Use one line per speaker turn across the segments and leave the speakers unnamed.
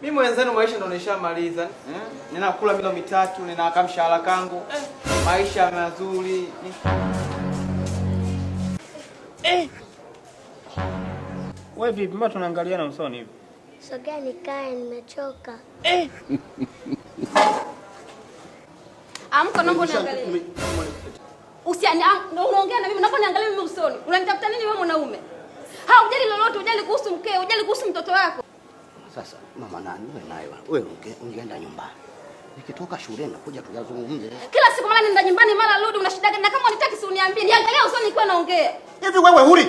Mimi mwenzenu maisha ndo nishamaliza. Eh? Ninakula milo mitatu, nina mshahara kangu. Maisha mazuri.
Eh. Wewe vipi? Mbona tunaangaliana usoni hivi?
Sogea nikae, nimechoka.
Eh.
Amka, naomba uniangalie. Usiani, unaongea na mimi, naomba niangalie mimi usoni. Unanitafuta nini wewe mwanaume? Haujali lolote, hujali kuhusu mkeo, hujali kuhusu mtoto wako.
Sasa mama nani wewe naye wewe ungeenda nyumbani. Nikitoka shuleni nakuja tuyazungumze.
Kila siku mara nenda nyumbani mara rudi, una shida gani? Na kama unitaki si uniambie. Niangalie usoni nikiwa naongea.
Hivi wewe huli?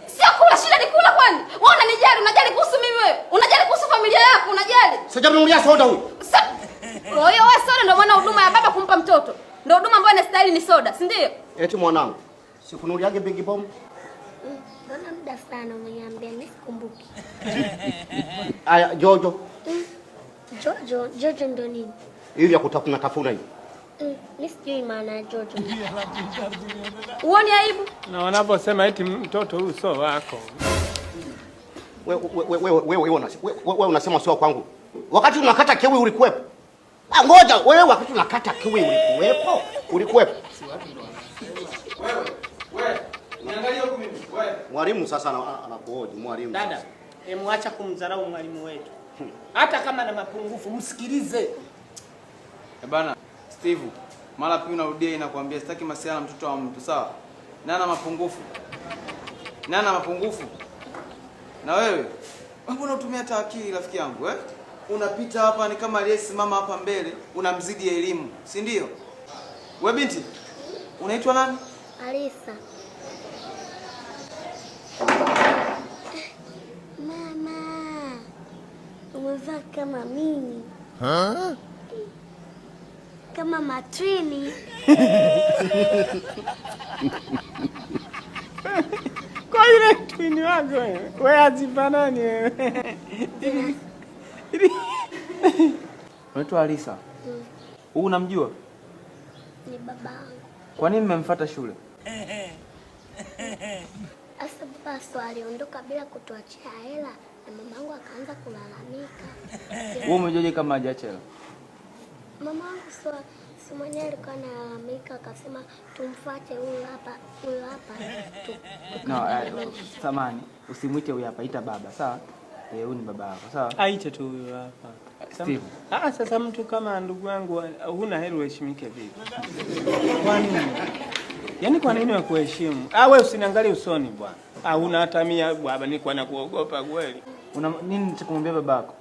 Sio kula, shida ni kula kwani? Wewe unanijali, unajali kuhusu mimi wewe? Unajali kuhusu familia yako, unajali?
Sijamnunulia soda huyu.
Kwa hiyo wewe soda ndio maana huduma ya baba kumpa mtoto. Ndio huduma ambayo inastahili ni soda, si ndio?
Eti mwanangu, sikununuliage Big Bomb?
Mbona muda sana umeniambia mimi sikumbuki.
Aya, Jojo.
Jojo, Jojo ndo nini?
Hivi vya kutafuna tafuna hivi.
Mimi sijui maana ya Jojo.
Uone aibu?
Na wanaposema eti mtoto huyu sio wako.
Wewe unasema sio kwangu. Wakati unakata kiwi ulikuwepo? Ah, ngoja wewe, wakati unakata kiwi ulikuwepo? Ulikuwepo?
Wewe, wewe, niangalie huku mimi. Wewe.
Mwalimu sasa anakuhoji mwalimu.
Dada, acha kumdharau mwalimu wetu. Hata kama na mapungufu msikilize.
Eh bana, Steve, mara pili unarudia inakwambia sitaki masiala na mtoto wa mtu, sawa? Nana mapungufu. Nana mapungufu. Na wewe, mbona unatumia hata akili rafiki yangu eh? Unapita hapa ni kama aliyesimama hapa mbele, unamzidi elimu, si ndio? Wewe binti, unaitwa nani?
Alisa. Mama, umevaa kama mimi.
Ha?
Kama matrini.
Kwa ile twini wako wewe. Wewe hazifanani wewe.
Unaitwa Alisa? Huu unamjua?
Ni babangu.
Kwa nini mmemfuata shule?
Asa baba so aliondoka bila kutuachia hela na mamangu akaanza kulalamika.
Wewe umejuaje kama hajaacha hela?
Mamangu so mwenyewe alikuwa analalamika akasema tumfuate huyu hapa, huyu hapa.
No, samani, usimwite huyu hapa, ita baba, sawa? Huyu ni baba yako, sawa?
Aite tu huyu hapa.
Steve.
Sasa mtu kama ndugu yangu huna heri uheshimike vipi? Kwa nini? Yaani kwa nini wakuheshimu? Wewe usiniangalie usoni bwana. Huna hata mia bwana, nilikuwa nakuogopa kweli.
Una nini cha kumwambia babako?